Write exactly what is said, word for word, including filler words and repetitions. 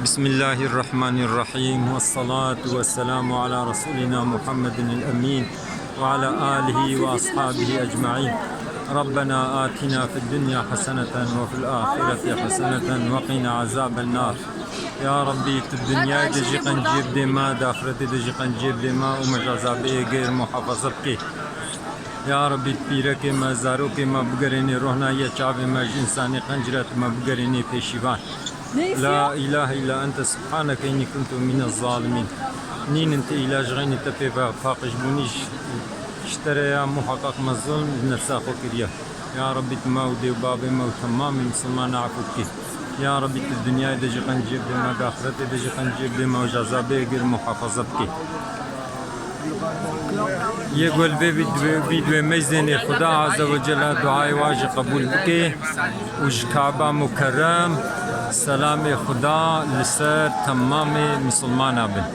بسم الله الرحمن الرحيم، والصلاة والسلام على رسولنا محمد الأمين وعلى آله وأصحابه أجمعين. ربنا آتنا في الدنيا حسنة وفي الآخرة حسنة وقنا عذاب النار. Ya Rabbî, tu dinyayê de jî qenciyê bidê me, di axretê de jî qenciyê bidê me û me ji ezabê êgêr muhafaza bikê. Ya Rabbî, tu pîrekê me, zarokê me bigerênê rohnayiya çavê me, ji însanê qencî re tu me bigerênê pêşîvan. La ilahe illa ente subhaneke inni kuntu mine zalimîn. Nînin ti îlah ji xeynî te pê ve paqij bûnî ji, ji te re ya muheqeq me zulm ji nefsa xwe kiriye. Ya Rabbî, tu me û dê û babê me û temamê misilmana efû bikî. Ya Rabbî, tu dinyayê de jî qenciyê bidê me, di axretê de jî qenciyê bidê me û ji ezabê êgêr muhafaza bikî. Yê ku li vê vîdyoyê meyzênê Xuda Azze ve Celle duayê wa jî qebûl bike û ji Kaba Mukerrem selamê Xuda li ser temamê misilmana bin.